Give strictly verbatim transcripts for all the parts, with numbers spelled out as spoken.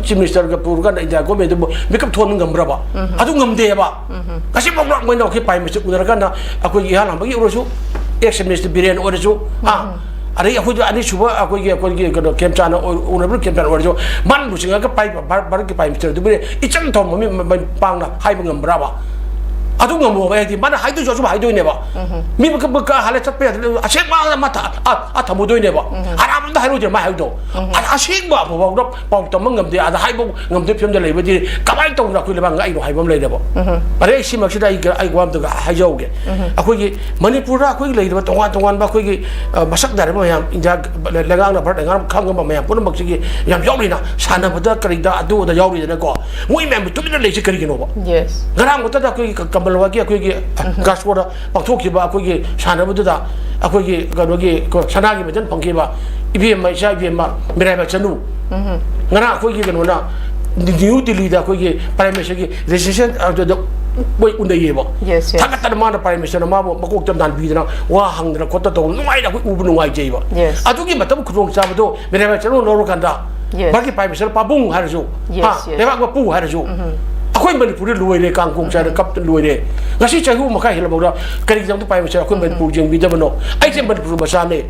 Chief ꯃꯤꯅꯤꯁꯇꯔꯒ ꯄꯨꯔꯀꯥꯟꯗ India ꯒꯣꯔꯃꯦꯟꯗꯨꯕꯨ ꯃꯤꯀꯞ ꯊꯣꯛꯍꯟꯕ ꯉꯝꯕ꯭ꯔꯕ? ꯑꯗꯨ ꯉꯝꯗꯦꯕ꯫ ꯉꯁꯤꯐꯥꯎ ꯂꯥꯛ ꯃꯣꯏꯅ ꯑꯩꯈꯣꯏ ꯄ꯭ꯔꯥꯏꯝ ꯃꯤꯅꯤꯁꯇꯔ ꯎꯅꯔꯀꯥꯟꯗ ꯑꯩꯈꯣꯏꯒꯤ ꯏꯍꯥꯟ ꯍꯥꯟꯕꯒꯤ ꯑꯣꯏꯔꯁꯨ, ꯑꯦꯛꯁ ꯃꯤꯅꯤꯁꯇꯔ ꯕꯤꯔꯦꯟ ꯑꯣꯏꯔꯁꯨ, ꯍꯥ, ꯑꯗꯩ ꯑꯩꯈꯣꯏꯗꯤ ꯑꯅꯤꯁꯨꯕ ꯑꯩꯈꯣꯏꯒꯤ, ꯑꯩꯈꯣꯏꯒꯤ ꯀꯩꯅꯣ ꯈꯦꯝꯆꯥꯟꯅ ꯑꯣꯏ-, ꯎꯅꯕ ꯈꯦꯝꯆꯥꯟ ꯑꯣꯏꯔꯁꯨ, ꯃꯥꯅ ꯂꯨꯆꯤꯡꯉꯒ ꯄꯥꯏꯕ ꯚꯥꯔꯠ, ꯚꯥꯔꯠꯀꯤ ꯄ꯭ꯔꯥꯏꯝ ꯃꯤꯅꯤꯁꯇꯔꯗꯨꯕꯨ ꯏꯆꯝ ꯆꯝꯕ ꯃꯤ ꯃ-, ꯃ-, ꯄꯥꯡꯅ ꯍꯥꯏꯕ ꯉꯝꯕ꯭ꯔꯕ? ꯑꯗꯨ ꯉꯝꯃꯣꯏ ꯍꯥꯏꯗꯤ ꯃꯥꯅ ꯍꯥꯏꯗꯣꯏꯁꯨ ꯑꯁꯨꯝ ꯍꯥꯏꯗꯣꯏꯅꯦꯕ꯫ ꯃꯤ ꯃꯈ-, ꯃꯈ-, ꯍꯥꯜꯂ ꯆꯠꯄ ꯌꯥꯗ꯭ꯔꯦ, ꯑꯁꯦꯡꯕ ꯑꯃ ꯊ-, ꯑ-, ꯑ ꯊꯝꯃꯨꯗꯣꯏꯅꯦꯕ꯫ ꯑꯔꯥꯟꯕ ꯑꯝꯇ ꯍꯥꯏꯔꯣꯏꯗ꯭ꯔꯦ ꯃꯥ ꯍꯥꯏꯕꯗꯣ꯫ ꯑ-, ꯑꯁꯦꯡꯕ ꯑꯐꯕ ꯄꯥꯎ ꯇꯝꯕ ꯉꯝꯗꯦ, ꯑꯗ ꯍꯥꯏꯕ ꯉꯝꯗꯕ ꯐꯤꯕꯝꯗ ꯂꯩꯕꯗꯤ ꯀꯃꯥꯏꯅ ꯇꯧꯗꯅ ꯑꯩꯈꯣꯏ ꯂꯩꯕꯥꯛ ꯉꯥꯛꯏꯅꯣ ꯍꯥꯏꯕ ꯑꯃ ꯂꯩꯔꯦꯕ꯫ ꯑꯗꯩ ꯑꯩ ꯁꯤꯃꯛꯁꯤꯗ ꯑꯩ, ꯑꯩ ꯋꯥ ꯑꯝꯇꯒ ꯍꯥꯏꯖꯍꯧꯒꯦ꯫ ꯑꯩꯈꯣꯏꯒꯤ ꯃꯅꯤꯄꯨꯔꯗ ꯑꯩꯈꯣꯏꯒꯤ ꯂꯩꯔꯤꯕ ꯇꯣꯉꯥꯟ ꯇꯣꯉꯥꯟꯕ ꯑꯩꯈꯣꯏꯒꯤ, ꯑ, ꯃꯁꯛ ꯅꯥꯏꯔꯕ ꯃꯌꯥꯝ, ꯏꯟꯗꯤꯌꯥ ꯂꯩꯉꯥꯛꯅ, ꯚꯥꯔꯠ ꯂꯩꯉꯥꯛꯅ ꯈꯪꯉꯕ ꯃꯌꯥꯝ ꯄꯨꯝꯅꯃꯛꯁꯤꯒꯤ ꯌꯥꯝ ꯌꯥꯎꯔꯤꯅ, ꯁꯥꯟꯅꯕꯗ ꯀꯔꯤꯗ ꯑꯗꯨ ꯑꯗ ꯌꯥꯎꯔꯤꯗꯅꯀꯣ꯫ ꯃꯣꯏ ꯃꯌꯥꯝꯗꯨ ꯇꯨꯃꯤꯟꯅ ꯂꯩꯁꯤ ꯀꯔꯤꯒꯤꯅꯣꯕ? ꯌꯦꯁ꯫ ꯉꯔꯥꯡ ꯃꯛꯇꯗ ꯑꯩꯈꯣꯏꯒꯤ ꯀ-, ꯀꯃꯜꯋꯥꯒꯤ ꯑꯩꯈꯣꯏꯒꯤ ꯒꯥꯁꯀꯣꯗ ꯄꯥꯡꯊꯣꯛꯈꯤꯕ ꯑꯩꯈꯣꯏꯒꯤ ꯁꯥꯟꯅꯕꯗꯨꯗ ꯑꯩꯈꯣꯏꯒꯤ ꯀꯩꯅꯣꯒꯤ ꯀꯣ-, ꯁꯅꯥꯒꯤ ꯃꯦꯗꯜ ꯐꯪꯈꯤꯕ ꯏꯕꯦꯝꯃ, ꯏꯆꯥ ꯏꯕꯦꯝꯃ ꯃꯤꯔꯥꯏꯕꯥꯏ ꯆꯅꯨ꯫ ꯉꯔꯥꯡ ꯑꯩꯈꯣꯏꯒꯤ ꯀꯩꯅꯣꯅ ꯅ꯭ꯌꯨ ꯗꯤꯜꯂꯤꯗ ꯑꯩꯈꯣꯏꯒꯤ ꯄ꯭ꯔꯥꯏꯝ ꯃꯤꯅꯤꯁꯇꯔꯒꯤ ꯔꯦꯖꯤꯁꯇ꯭ꯔꯦꯁꯟ ꯑꯗꯨꯗ ꯃꯣꯏ ꯎꯅꯩꯌꯦꯕ꯫ Yes, yes. ꯊꯥꯒꯠꯇꯅ ꯃꯥꯅ ꯄ꯭ꯔꯥꯏꯝ ꯃꯤꯅꯤꯁꯇꯔꯅ ꯃꯥꯕꯨ ꯃꯀꯣꯛꯇ ꯅꯥꯟꯕꯤꯗꯅ ꯋꯥ ꯍꯪꯗꯅ ꯈꯣꯠꯇꯅ ꯇꯧꯕ ꯅꯨꯡꯉꯥꯏꯅ ꯑꯩꯈꯣꯏ ꯎꯕ ꯅꯨꯡꯉꯥꯏꯖꯩꯕ꯫ ꯌꯦꯁ꯫ ꯑꯗꯨꯒꯤ ꯃꯇꯝ ꯈꯨꯗꯣꯡꯆꯥꯕꯗꯣ ꯃꯤꯔꯥꯏꯕꯥꯏ ꯆꯅꯨꯅ ꯂꯧꯔꯀꯥꯟꯗ ꯌꯦꯁ꯫ ꯃꯥꯒꯤ ꯄ꯭ꯔꯥꯏꯝ ꯃꯤꯅꯤꯁꯇꯔ ꯄꯥꯕꯨꯡ ꯍꯥꯏꯔꯁꯨ, ꯌꯦꯁ, ꯍꯥ, ꯌꯦꯁ꯫ ꯂꯩꯕꯥꯛ ꯃꯄꯨ ꯍꯥꯏꯔꯁꯨ, ꯑꯩꯈꯣꯏ ꯃꯅꯤꯄꯨꯔꯗꯤ ꯂꯣꯏꯔꯦ, ꯀꯥꯡ ꯀꯣꯡ ꯆꯥꯏꯅ ꯀꯞꯇ ꯂꯣꯏꯔꯦ꯫ ꯉꯁꯤ ꯆꯍꯤ ꯑꯍꯨꯝ ꯃꯈꯥꯏ ꯍꯦꯜꯂꯕꯧꯗ ꯀꯔꯤꯒꯤꯗꯃꯛꯇ ꯄ꯭ꯔꯥꯏꯝ ꯃꯤꯅꯤꯁꯇꯔ ꯑꯩꯈꯣꯏ ꯃꯅꯤꯄꯨꯔ ꯌꯦꯡꯕꯤꯗꯕꯅꯣ? ꯑꯩꯁꯦ ꯃꯅꯤꯄꯨꯔ ꯃꯆꯥꯅꯦ,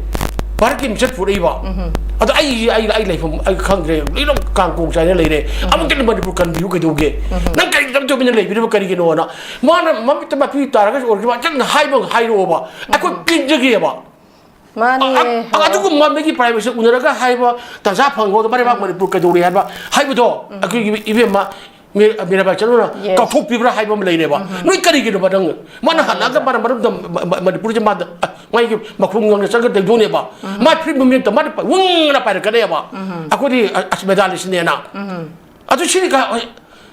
ꯚꯥꯔꯠꯀꯤ ꯃꯤꯡꯆꯠ ꯄꯨꯔꯛꯏꯕ꯫ ꯑꯗꯣ ꯑꯩ, ꯑꯩ, ꯑꯩ ꯂꯩꯐꯝ ꯑꯩ ꯈꯪꯗ꯭ꯔꯦ, ꯂꯣꯏꯅ ꯀꯥꯡ ꯀꯣꯡ ꯆꯥꯏꯅ ꯂꯩꯔꯦ꯫ ꯑꯃꯨꯛꯇꯗꯤ ꯃꯅꯤꯄꯨꯔ ꯀꯟꯕꯤꯌꯨ ꯀꯩꯗꯧꯒꯦ? ꯅꯪ ꯀꯔꯤꯒꯤꯗꯃꯛꯇ ꯇꯨꯃꯤꯟꯅ ꯂꯩꯕꯤꯔꯤꯕ ꯀꯔꯤꯒꯤꯅꯣꯅ? ꯃꯥꯅ ꯃꯃꯤꯠꯇ ꯃꯄꯤ ꯇꯥꯔꯒꯁꯨ ꯑꯣꯏꯔꯁꯨ ꯉꯥꯛꯇꯪ ꯍꯥꯏꯕ ꯍꯥꯏꯔꯛꯑꯣꯕ꯫ ꯑꯩꯈꯣꯏ ꯄꯦꯟꯖꯒꯦꯕ꯫ ꯃꯥꯅꯦ, ꯑ-, ꯑ-, ꯍꯣꯏ꯫ ꯑꯗꯨꯒꯨꯝꯕ ꯃꯤꯒꯤ ꯄ꯭ꯔꯥꯏꯚꯦꯁꯤ ꯎꯅꯔꯒ ꯍꯥꯏꯕ ꯇꯥꯟꯖꯥ ꯐꯪꯕ ꯃꯔꯩꯕꯥꯛ ꯃꯅꯤꯄꯨꯔ ꯀꯩꯗꯧꯔꯤ ꯍꯥꯏꯕ ꯍꯥꯏꯕꯗꯣ ꯑꯩꯈꯣꯏꯒꯤ ꯏꯕꯦꯝꯃ ꯃꯤ-, ꯃꯤꯔꯥꯕꯥꯏ ꯆꯅꯨꯅ ꯌꯦꯁ꯫ ꯀꯥꯎꯊꯣꯛꯄꯤꯕ꯭ꯔꯥ ꯍꯥꯏꯕ ꯑꯃ ꯂꯩꯔꯦꯕ꯫ ꯅꯣꯏ ꯀꯔꯤꯒꯤꯅꯣꯕ ꯅꯪ? ꯃꯥꯅ ꯃꯥꯅꯦ, ꯍꯜꯂꯛꯑꯒ ꯃꯥꯅꯦ꯫ ꯃꯥꯅ ꯃꯔꯝꯗ ꯃ-, ꯃ-, ꯃꯅꯤꯄꯨꯔꯁꯦ ꯃꯥꯗ, ꯑ, ꯃꯥꯒꯤ ꯃꯈꯣꯡ ꯉꯪꯅ ꯆꯪꯒ ꯂꯩꯗꯣꯏꯅꯦꯕ꯫ ꯃꯥ ꯐꯤꯂꯝ ꯃꯃꯤꯡ ꯑꯝꯇ ꯃꯥꯗꯤ ꯄ-, ꯋꯪꯅ ꯄꯥꯏꯔꯛꯀꯅꯦꯕ꯫ ꯑꯩꯈꯣꯏꯗꯤ ꯑ-, ꯑꯁ ꯃꯦꯗꯥꯂꯤꯁꯅꯦꯅ꯫ ꯑꯗꯨ ꯁꯤꯗꯤ ꯀ-,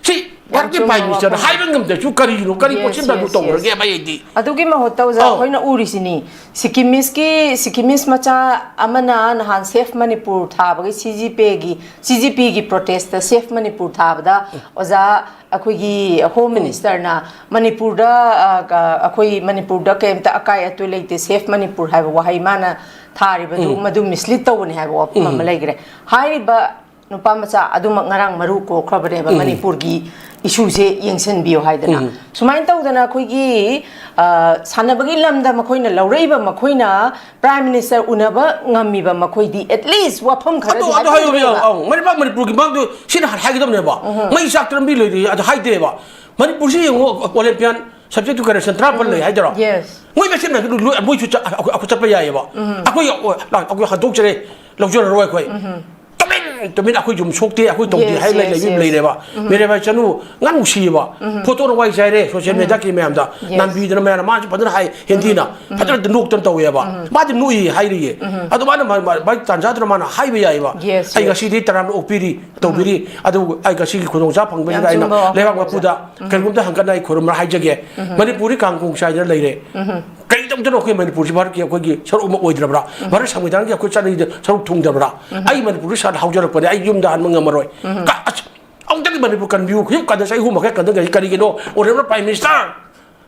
ꯁꯤ ꯌꯥꯝ ꯚꯥꯔꯠꯀꯤ ꯆꯨꯝꯕ ꯄ꯭ꯔꯥꯏꯝ ꯃꯤꯅꯤꯁꯇꯔꯅ ꯋꯥꯐꯝ꯫ ꯍꯥꯏꯕ ꯉꯝꯗ꯭ꯔꯁꯨ ꯀꯔꯤꯒꯤꯅꯣ? ꯀꯔꯤ ꯌꯦꯁ, ꯄꯣꯠꯁꯤꯃ ꯑꯗꯨ ꯌꯦꯁ, ꯇꯧꯔꯒꯦ ꯌꯦꯁ꯫ ꯍꯥꯏꯕ ꯑꯩꯗꯤ? ꯑꯗꯨꯒꯤ ꯃꯍꯨꯠꯇ ꯑꯣꯖꯥ, ꯑꯧ꯫ ꯑꯩꯈꯣꯏꯅ ꯎꯔꯤꯁꯤꯅꯤ, ꯁꯤꯛꯀꯤꯃꯤꯁꯀꯤ, ꯁꯤꯛꯀꯤꯃꯤꯁ ꯃꯆꯥ ꯑꯃꯅ ꯅꯍꯥꯟ ꯁꯦꯐ ꯃꯅꯤꯄꯨꯔ ꯊꯥꯕꯒꯤ ꯁꯤ ꯖꯤ ꯄꯦꯒꯤ, ꯁꯤ ꯖꯤ ꯄꯤꯒꯤ ꯄ꯭ꯔꯣꯇꯦꯁꯇ ꯁꯦꯐ ꯃꯅꯤꯄꯨꯔ ꯊꯥꯕꯗ ꯑꯣꯖꯥ ꯑꯩꯈꯣꯏꯒꯤ ꯍꯣꯝ ꯎꯝ꯫ ꯃꯤꯅꯤꯁꯇꯔꯅ ꯃꯅꯤꯄꯨꯔꯗ, ꯑ, ꯀ-, ꯑꯩꯈꯣꯏ ꯃꯅꯤꯄꯨꯔꯗ ꯀꯩꯝꯇ ꯑꯀꯥꯏ ꯑꯇꯣꯏ ꯂꯩꯇꯦ, ꯁꯦꯐ ꯃꯅꯤꯄꯨꯔ ꯍꯥꯏꯕ ꯋꯥꯍꯩ ꯃꯥꯅ ꯊꯥꯔꯤꯕꯗꯨ ꯎꯝ꯫ ꯃꯗꯨ ꯃꯤꯁꯂꯤꯠ ꯇꯧꯕꯅꯤ ꯍꯥꯏꯕ ꯋꯥꯐꯝ ꯑꯃ ꯎꯝ꯫ ꯂꯩꯈ꯭ꯔꯦ꯫ ꯍꯥꯏꯔꯤꯕ ꯅꯨꯄꯥ ꯃꯆꯥ ꯑꯗꯨꯃꯛ ꯉꯔꯥꯡ ꯃꯔꯨ ꯀꯣꯛꯈ꯭ꯔꯕꯅꯦꯕ, ꯎꯝ꯫ ꯃꯅꯤꯄꯨꯔꯒꯤ ꯏꯁꯨꯁꯦ ꯌꯦꯡꯁꯤꯟꯕꯤꯌꯨ ꯍꯥꯏꯗꯅ꯫ ꯎꯝ꯫ ꯁꯨꯃꯥꯏꯅ ꯇꯧꯗꯅ ꯑꯩꯈꯣꯏꯒꯤ, ꯑ, ꯁꯥꯟꯅꯕꯒꯤ ꯂꯝꯗ ꯃꯈꯣꯏꯅ ꯂꯧꯔꯛꯏꯕ, ꯃꯈꯣꯏꯅ Prime Minister ꯎꯅꯕ ꯉꯝꯃꯤꯕ, ꯃꯈꯣꯏꯗꯤ at least ꯋꯥꯐꯝ ꯈꯔꯗꯤ ꯑꯗꯨ, ꯑꯗꯨ ꯍꯥꯏꯌꯣ, ꯍꯥꯏꯕꯤꯔꯦꯕ꯫ ꯑꯧ, ꯃꯅꯤꯄꯨꯔ, ꯃꯅꯤꯄꯨꯔꯒꯤ ꯃꯥꯡꯗꯣ ꯁꯤꯅ ꯍꯥꯟꯅ ꯍꯥꯏꯒꯗꯕꯅꯦꯕ꯫ ꯎꯝ꯫ ꯃꯩ ꯆꯥꯛꯇ ꯂꯝꯕꯤ ꯂꯩꯔꯤ, ꯑꯗꯨ ꯍꯥꯏꯗꯦꯕ꯫ ꯃꯅꯤꯄꯨꯔꯁꯤ ꯌꯦꯡꯉꯣ, Olympian subject to correction ꯇꯔꯥꯃꯥꯄꯜ ꯂꯩ ꯍꯥꯏꯗꯣꯏꯔꯣ? Yes꯫ ꯃꯣꯏ ꯃꯁꯦꯟ ꯂꯣꯏ, ꯃꯣꯏꯁꯨ ꯆꯠ-, ꯑꯩꯈꯣꯏ, ꯑꯩꯈꯣꯏ ꯆꯠꯄ ꯌꯥꯏꯌꯦꯕ꯫ ꯎꯝ꯫ ꯑꯩꯈꯣꯏ, ꯑꯩꯈꯣꯏ ꯍꯟꯗꯣꯛꯆꯔꯦ, ꯂꯧꯖꯔꯔꯣꯏ ꯑꯩꯈꯣꯏ꯫ ꯎꯝ꯫ ꯇꯨꯃꯤꯟ ꯇꯨꯃꯤꯟ ꯑꯩꯈꯣꯏ ꯌꯨꯝ ꯁꯣꯛꯇꯦ, ꯑꯩꯈꯣꯏ ꯇꯧꯗꯦ Yes, ꯍꯥꯏ ꯂꯩ-, yes, ꯂꯩꯕ yes꯫ ꯂꯩꯔꯦꯕ꯫ ꯎꯝ꯫ ꯃꯤꯔꯥꯕꯥꯏ ꯆꯅꯨ ꯉꯥꯡ ꯅꯨꯡꯁꯤꯌꯦꯕ꯫ ꯎꯝ꯫ ꯐꯣꯇꯣꯅ ꯋꯥꯏ ꯆꯥꯏꯔꯦ, social media ꯀꯤ ꯃꯌꯥꯝꯗ꯫ Yes꯫ ꯅꯥꯟꯕꯤꯗꯅ ꯃꯌꯥꯝꯅ ꯃꯥꯁꯨ ꯐꯖꯅ ꯍꯥꯏ, ꯍꯤꯟꯗꯤꯅ꯫ ꯎꯝ꯫ ꯐꯖꯅ ꯅꯣꯛꯇꯅ ꯇꯧꯋꯦꯕ꯫ ꯎꯝ꯫ ꯃꯥꯗꯤ ꯅꯣꯛꯏ ꯍꯥꯏꯔꯤꯌꯦ꯫ ꯎꯝ꯫ ꯑꯗꯨꯃꯥꯏꯅ ꯃꯥ-, ꯃꯥ-, ꯃꯥꯒꯤ ꯇꯥꯟꯖꯥꯗꯨꯅ ꯃꯥꯅ ꯍꯥꯏꯕ ꯌꯥꯏꯌꯦꯕ꯫ Yes, "ꯑꯩ yes꯫ ꯉꯁꯤꯗꯤ ꯇꯔꯥꯝꯅ ꯑꯣꯛꯄꯤꯔꯤ, ꯇꯧꯕꯤꯔꯤ, ꯎꯝ꯫ ꯑꯗꯨꯕꯨ ꯑꯩ ꯉꯁꯤꯒꯤ ꯈꯨꯗꯣꯡꯆꯥꯕ ꯐꯪꯕꯁꯤꯗ ꯌꯥꯝ ꯑꯩꯅ ꯆꯨꯝꯕ ꯋꯥꯐꯝ ꯂꯩꯕꯥꯛ ꯑꯣꯏꯖꯥꯠꯅꯤ꯫ ꯃꯄꯨꯗ ꯎꯝ꯫ ꯀꯔꯤꯒꯨꯝꯕ ꯍꯪꯒꯠꯅ ꯑꯩ ꯈꯨꯔꯨꯝꯕ ꯍꯥꯏꯖꯒꯦ꯫ ꯎꯝ꯫ ꯃꯅꯤꯄꯨꯔꯗꯤ ꯀꯥꯡꯈꯣꯡ ꯆꯥꯏꯗꯅ ꯂꯩꯔꯦ꯫ ꯎꯝ꯫ ꯀꯔꯤꯗꯧꯗꯅ ꯑꯩꯈꯣꯏ ꯃꯅꯤꯄꯨꯔꯁꯤ ꯚꯥꯔꯠꯀꯤ ꯑꯩꯈꯣꯏꯒꯤ ꯁꯔꯨꯛ ꯑꯃ ꯑꯣꯏꯗ꯭ꯔꯕ꯭ꯔꯥ? ꯎꯝ꯫ ꯚꯥꯔꯠ ꯁꯪꯕꯤꯙꯥꯟꯒꯤ ꯑꯩꯈꯣꯏ ꯆꯠꯅꯕꯤꯗ ꯁꯔꯨꯛ ꯊꯨꯡꯗꯕ꯭ꯔꯥ?" ꯎꯝ꯫ ꯑꯩ ꯃꯅꯤꯄꯨꯔꯗ ꯁꯥꯟꯅ ꯍꯧꯖꯔꯛꯄꯅꯦ, ꯑꯩ ꯌꯨꯝꯗ ꯍꯟꯕ ꯉꯝꯃꯔꯣꯏ꯫ ꯎꯝ꯫ ꯀ-, ꯑꯁ, ꯑꯃꯨꯛꯇꯪꯗꯤ ꯃꯅꯤꯄꯨꯔ ꯀꯟꯕꯤꯌꯨ, ꯌꯨꯝ ꯀꯟꯗ ꯆꯍꯤ ꯑꯍꯨꯝ ꯃꯈꯥꯏ ꯀꯟꯗ ꯀꯔꯤꯒꯤꯅꯣ? Honourable Prime Minister,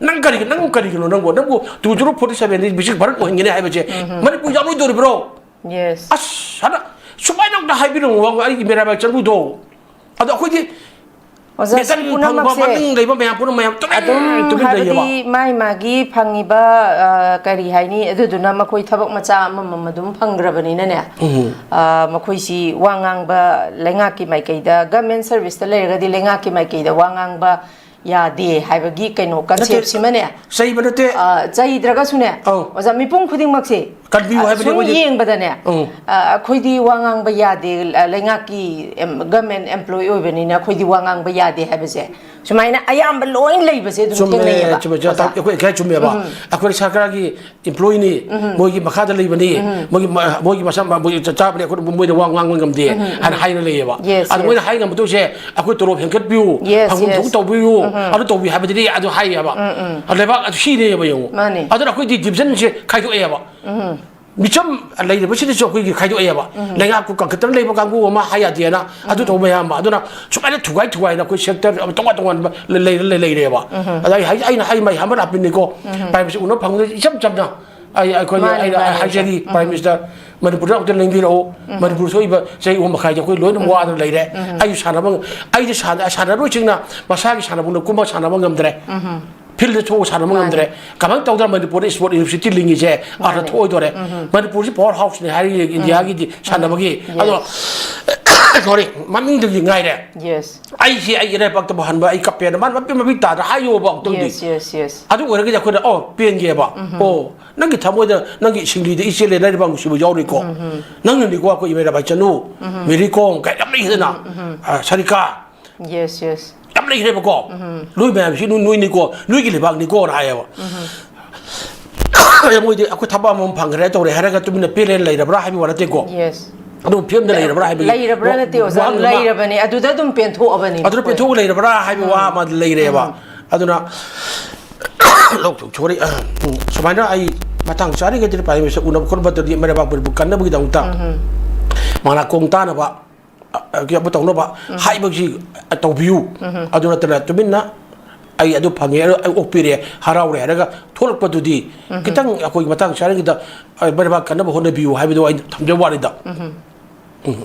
ꯅꯪ ꯀꯔꯤꯒꯤ-, ꯅꯪ ꯀꯔꯤꯒꯤꯅꯣ ꯅꯪꯕꯨ? ꯅꯪꯕꯨ two zero forty seven ꯗꯤ ꯕꯤꯁꯤꯛ ꯚꯥꯔꯠ ꯑꯣꯏꯍꯟꯒꯅꯤ ꯍꯥꯏꯕꯁꯦ ꯎꯝ꯫ ꯃꯅꯤꯄꯨꯔ ꯌꯥꯎꯔꯣꯏꯗꯧꯔꯤꯕ꯭ꯔꯣ? Yes꯫ ꯑꯁ, ꯍꯟꯗꯛ ꯁꯨꯃꯥꯏꯅ ꯑꯝꯇ ꯍꯥꯏꯕꯤꯔꯝꯃꯣ, ꯑꯩꯒꯤ ꯃꯤꯔꯥꯕꯥꯏ ꯆꯅꯨꯗꯣ꯫ ꯑꯗꯣ ꯑꯩꯈꯣꯏꯗꯤ ꯑꯣꯖꯥ, ꯁꯤ ꯃꯦꯗꯜ ꯐꯪꯕ ꯄꯨꯝꯅꯃꯛꯁꯦ ꯃꯃꯤꯡ ꯂꯩꯕ ꯃꯌꯥꯝ ꯄꯨꯝꯅꯃꯛ ꯃꯌꯥꯝ ꯇꯨꯃꯤꯟ ꯑꯗꯨꯝ ꯇꯨꯃꯤꯟ ꯂꯩꯌꯦꯕ꯫ ꯍꯥꯏꯕꯗꯤ ꯃꯥꯏ ꯃꯥꯒꯤ ꯐꯪꯉꯤꯕ, ꯑ, ꯀꯔꯤ ꯍꯥꯏꯅꯤ, ꯑꯗꯨꯗꯨꯅ ꯃꯈꯣꯏ ꯊꯕꯛ ꯃꯆꯥ ꯑꯃꯃꯝ ꯑꯗꯨꯝ ꯐꯪꯈ꯭ꯔꯕꯅꯤꯅꯅꯦ, ꯎꯝ꯫ ꯑ, ꯃꯈꯣꯏꯁꯤ ꯋꯥ ꯉꯥꯡꯕ, ꯂꯩꯉꯥꯛꯀꯤ ꯃꯥꯏꯀꯩꯗ, government service ꯇ ꯂꯩꯔꯒꯗꯤ ꯂꯩꯉꯥꯛꯀꯤ ꯃꯥꯏꯀꯩꯗ ꯋꯥ ꯉꯥꯡꯕ ꯌꯥꯗꯦ ꯍꯥꯏꯕꯒꯤ ꯀꯩꯅꯣ, ꯅꯠꯇꯦ, concept ꯁꯤꯃꯅꯦ, ꯆꯩꯕ ꯅꯠꯇꯦ꯫ ꯑ, ꯆꯩꯗ꯭ꯔꯒꯁꯨꯅꯦ, ꯑꯧ꯫ ꯑꯣꯖꯥ, ꯃꯤꯄꯨꯝ ꯈꯨꯗꯤꯡꯃꯛꯁꯦ, ꯀꯟꯕꯤꯌꯨ ꯑ, ꯍꯥꯏꯕꯅꯤ ꯁꯨꯝ ꯑꯩꯈꯣꯏꯗꯤ꯫ ꯌꯦꯡꯕꯗꯅꯦ, ꯎꯝ꯫ ꯑ, ꯑꯩꯈꯣꯏꯗꯤ ꯋꯥ ꯉꯥꯡꯕ ꯌꯥꯗꯦ, ꯑ, ꯂꯩꯉꯥꯛꯀꯤ, ꯑꯦꯝ, government employee ꯑꯣꯏꯕꯅꯤꯅ ꯑꯩꯈꯣꯏꯗꯤ ꯋꯥ ꯉꯥꯡꯕ ꯌꯥꯗꯦ ꯍꯥꯏꯕꯁꯦ, ꯁꯨꯃꯥꯏꯅ ꯑꯌꯥꯝꯕ ꯂꯣꯏ ꯂꯩꯕꯁꯦ ꯑꯗꯨꯝ ꯆꯨꯝꯃꯦ, ꯊꯦꯡꯅꯩꯌꯦꯕ, ꯆꯨꯝꯃꯦ, ꯆꯨꯝꯃꯦ꯫ ꯑꯣꯖꯥ꯫ ꯑꯩꯈꯣꯏ ꯏꯀꯥꯏ ꯆꯨꯝꯃꯦꯕ꯫ ꯎꯝ꯫ ꯑꯩꯈꯣꯏ ꯁꯔꯀꯥꯔꯒꯤ employee ꯅꯤ, ꯎꯝ꯫ ꯃꯣꯏꯒꯤ ꯃꯈꯥꯗ ꯂꯩꯕꯅꯤ, ꯎꯝ꯫ ꯃꯣꯏꯒꯤ ꯃ-, ꯃꯣꯏꯒꯤ ꯃꯁꯥ ꯃ-, ꯃꯣꯏꯒꯤ ꯆꯞ ꯆꯥꯕꯅꯤ, ꯑꯩꯈꯣꯏꯅ ꯃꯣꯏꯗ ꯋꯥ ꯉꯥꯡꯕ ꯉꯝꯗꯦ ꯎꯝ, ꯎꯝ, ꯍꯥꯏꯅ ꯎꯝ꯫ ꯍꯥꯏꯅ ꯂꯩꯌꯦꯕ꯫ Yes, ꯑꯗꯨ yes꯫ ꯃꯣꯏꯅ ꯍꯥꯏ ꯉꯝꯕꯗꯣꯏꯁꯦ, "ꯑꯩꯈꯣꯏ ꯇꯣꯂꯣꯞ ꯍꯦꯟꯒꯠꯄꯤꯌꯨ, yes, ꯐꯪꯐꯝ ꯊꯣꯛꯄ yes꯫ ꯇꯧꯕꯤꯌꯨ, ꯎꯝ, ꯎꯝ꯫ ꯑꯗꯨ ꯇꯧꯕꯤꯌꯨ" ꯍꯥꯏꯕꯗꯨꯗꯤ ꯑꯗꯨ ꯍꯥꯏꯌꯦꯕ꯫ ꯎꯝ, ꯎꯝ꯫ ꯑꯗꯨ ꯂꯩꯕꯥꯛ ꯑꯗꯨ ꯁꯤꯅꯦꯕ ꯌꯦꯡꯉꯨ꯫ ꯃꯥꯅꯦ꯫ ꯑꯗꯨꯅ ꯑꯩꯈꯣꯏꯗꯤ division ꯁꯦ ꯈꯥꯏꯗꯣꯛꯑꯦꯕ꯫ ꯎꯝ꯫ ꯃꯤꯆꯝ ꯂꯩꯔꯤꯕꯁꯤꯗꯁꯨ ꯑꯩꯈꯣꯏꯒꯤ ꯈꯥꯏꯗꯣꯛꯑꯦꯕ꯫ ꯎꯝ꯫ ꯂꯩꯉꯥꯛꯄꯨ ꯀꯟꯈꯠꯇꯅ ꯂꯩꯕ ꯀꯥꯡꯕꯨ ꯑꯃ ꯍꯥꯏ ꯌꯥꯗꯦꯅ, ꯑꯗꯨ ꯎꯝ꯫ ꯇꯧꯕ ꯃꯌꯥꯝ ꯑꯃ꯫ ꯑꯗꯨꯅ ꯁꯨꯃꯥꯏꯅ ꯊꯨꯒꯥꯏ ꯊꯨꯒꯥꯏꯅ ꯑꯩꯈꯣꯏ sector ꯇꯣꯉꯥꯟ ꯇꯣꯉꯥꯟꯕ ꯂꯩ-, ꯂꯩ-, ꯂꯩ-, ꯂꯩꯔꯦꯕ꯫ ꯎꯝ꯫ ꯑꯗ ꯑꯩ ꯍꯥꯏ-, ꯑꯩꯅ ꯍꯥꯏ ꯃꯩ ꯍꯥꯟꯕ ꯂꯥꯛꯄꯤꯅꯤꯀꯣ꯫ ꯎꯝ꯫ Prime Minister ꯎꯅꯕ ꯐꯪꯕꯗ ꯏꯆꯝ ꯆꯝꯅ ꯑꯩ ꯑꯩꯈꯣꯏ ꯃꯥꯅꯦ, ꯑꯩꯅ ꯃꯥꯅꯦ, ꯍꯥꯏꯖꯔꯤ, ꯎꯝ꯫ Prime Minister, ꯃꯅꯤꯄꯨꯔꯗ ꯑꯃꯨꯛꯇ ꯂꯦꯡꯕꯤꯔꯛꯎ꯫ ꯎꯝ꯫ ꯃꯅꯤꯄꯨꯔ ꯊꯣꯛꯏꯕ ꯆꯍꯤ ꯑꯍꯨꯝ ꯃꯈꯥꯏꯗ ꯑꯩꯈꯣꯏ ꯂꯣꯏꯅ ꯎꯝ꯫ ꯋꯥꯗꯅ ꯂꯩꯔꯦ꯫ ꯎꯝ꯫ ꯑꯩꯁꯨ ꯁꯥꯟꯅꯕ ꯉ-, ꯑꯩꯗꯤ ꯁꯥꯟꯅ-, ꯁꯥꯟꯅꯔꯣꯏꯁꯤꯡꯅ ꯃꯁꯥꯒꯤ ꯁꯥꯟꯅꯕꯨꯡꯗ ꯀꯨꯝꯕ ꯁꯥꯟꯅꯕ ꯉꯝꯗ꯭ꯔꯦ꯫ ꯎꯝ꯫ Field ꯊꯣꯛꯑꯒ ꯁꯥꯟꯅꯕ ꯃꯥꯅꯦ꯫ ꯉꯝꯗ꯭ꯔꯦ꯫ ꯀꯃꯥꯏꯅ ꯇꯧꯗꯅ ꯃꯅꯤꯄꯨꯔꯗ Sport University ꯂꯤꯡꯉꯤꯁꯦ ꯑꯥꯔꯊ ꯃꯥꯅꯦ꯫ ꯊꯣꯛꯑꯣꯏꯗꯣꯔꯦ꯫ ꯎꯝ꯫ ꯃꯅꯤꯄꯨꯔꯁꯤ power house ꯅꯦ ꯍꯥꯏꯔꯤ ꯎꯝ꯫ India ꯒꯤꯗꯤ ꯎꯝ꯫ ꯁꯥꯟꯅꯕꯒꯤ꯫ Yes꯫ ꯑꯗꯣ sorry, ꯃꯃꯤꯡꯗꯨꯒꯤ ꯉꯥꯏꯔꯦ꯫ Yes꯫ ꯑꯩꯁꯤ ꯑꯩ ꯏꯔꯩꯄꯥꯛꯇꯕꯨ ꯍꯟꯕ ꯑꯩ ꯀꯞꯄꯦꯅ ꯃꯥꯅ ꯃꯄꯤ ꯃꯄꯤ ꯇꯥꯗ ꯍꯥꯏꯌꯣꯕ ꯑꯃꯨꯛꯇꯪꯗꯤ꯫ Yes, yes, yes꯫ ꯑꯗꯨ ꯑꯣꯏꯔꯒꯗꯤ ꯑꯩꯈꯣꯏꯅ, "ꯑꯣ, ꯄꯦꯟꯒꯦꯕ꯫ ꯎꯝ꯫ ꯑꯣ, ꯅꯪꯒꯤ ꯊꯃꯣꯏꯗ ꯅꯪꯒꯤ ꯁꯤꯡꯂꯤꯗ ꯏꯆꯦꯜꯂꯦ ꯂꯩꯔꯤꯕ ꯅꯨꯡꯁꯤꯕ ꯌꯥꯎꯔꯤꯀꯣ꯫ ꯎꯝ꯫ ꯅꯪꯅꯅꯤꯀꯣ ꯑꯩꯈꯣꯏ ꯏꯃꯩ ꯔꯥꯕꯥꯏ ꯆꯅꯨ, ꯎꯝ꯫ ꯃꯦꯔꯤ ꯀꯣꯝ ꯀꯥꯏ ꯌꯥꯝ ꯂꯩꯗꯅ꯫ ꯎꯝ꯫ ꯑ, ꯁꯔꯤꯀꯥ꯫ Yes, yes꯫ ꯌꯥꯝ ꯂꯩꯈ꯭ꯔꯦꯕꯀꯣ꯫ ꯎꯝ꯫ ꯅꯣꯏ ꯃꯌꯥꯝꯁꯤ ꯅꯣꯏ, ꯅꯣꯏꯅꯤꯀꯣ, ꯅꯣꯏꯒꯤ ꯂꯩꯕꯥꯛꯅꯤꯀꯣꯅ ꯍꯥꯏꯌꯦꯕ꯫ ꯎꯝ꯫ ꯑꯗ ꯃꯣꯏꯗꯤ ꯑꯩꯈꯣꯏ ꯊꯕꯛ ꯑꯃꯃꯝ ꯐꯪꯈ꯭ꯔꯦ ꯇꯧꯔꯦ ꯍꯥꯏꯔꯒ ꯇꯨꯃꯤꯟꯅ ꯄꯦꯜꯂꯦꯅ ꯂꯩꯔꯕ꯭ꯔꯥ ꯍꯥꯏꯕ ꯋꯥ ꯅꯠꯇꯦꯀꯣ꯫ Yes꯫ ꯑꯗꯨꯝ ꯐꯤꯕꯝꯗ ꯂꯩꯔꯕ꯭ꯔꯥ ꯍꯥꯏꯕꯒꯤ ꯂꯩꯔꯕ꯭ꯔꯥ ꯋꯥ-, ꯅꯠꯇꯦ, ꯑꯣꯖꯥ, ꯋꯥꯍꯪ ꯑꯃ ꯂꯩꯔꯕꯅꯦ꯫ ꯑꯗꯨꯗ ꯑꯗꯨꯝ ꯄꯦꯟꯊꯣꯛꯑꯕꯅꯤ ꯑꯗꯨꯗ ꯃꯈꯣꯏ꯫ ꯄꯦꯟꯊꯣꯛꯑ ꯂꯩꯔꯕ꯭ꯔꯥ ꯍꯥꯏꯕ ꯋꯥ ꯎꯝ꯫ ꯑꯃ ꯂꯩꯔꯦꯕ꯫ ꯎꯝ꯫ ꯑꯗꯨꯅ, ꯂꯧꯊꯣꯛ-, sorry, ꯎꯝ, ꯁꯨꯃꯥꯏꯅ ꯑꯩ ꯃꯇꯥꯡ ꯆꯥꯔꯤꯉꯩꯗ Prime Minister ꯎꯅꯕ ꯈꯣꯠꯅꯕ ꯇꯧꯔꯗꯤ ꯃꯩꯔꯩꯕꯥꯛ ꯃꯅꯤꯄꯨꯔ ꯀꯟꯅꯕꯒꯤꯗꯃꯛꯇ ꯎꯝ꯫ ꯃꯅꯥꯀꯣꯡ ꯇꯥꯅꯕ ꯑ, ꯑ, ꯇꯧꯅꯕ ꯎꯝ꯫ ꯍꯥꯏꯕꯁꯤ ꯇꯧꯕꯤꯌꯨ꯫ ꯎꯝ꯫ ꯑꯗꯨ ꯅꯠꯇꯅ ꯇꯨꯃꯤꯟꯅ "ꯑꯩ ꯑꯗꯨ ꯐꯪꯉꯦ, ꯑꯩ ꯑꯣꯛꯄꯤꯔꯦ, ꯍꯔꯥꯎꯔꯦ" ꯍꯥꯏꯔꯒ ꯊꯣꯛꯂꯛꯄꯗꯨꯗꯤ ꯎꯝ꯫ ꯈꯤꯇꯪ ꯑꯩꯈꯣꯏꯒꯤ ꯃꯇꯥꯡ ꯆꯥꯔꯤꯉꯩꯗ, ꯑ, ꯃꯩꯔꯩꯕꯥꯛ ꯀꯟꯅꯕ ꯍꯣꯠꯅꯕꯤꯌꯨ ꯍꯥꯏꯕꯗꯣ ꯑꯩꯅ ꯊꯝꯖꯕ ꯋꯥꯅꯤꯗ꯫ ꯎꯝ꯫ ꯎꯝ꯫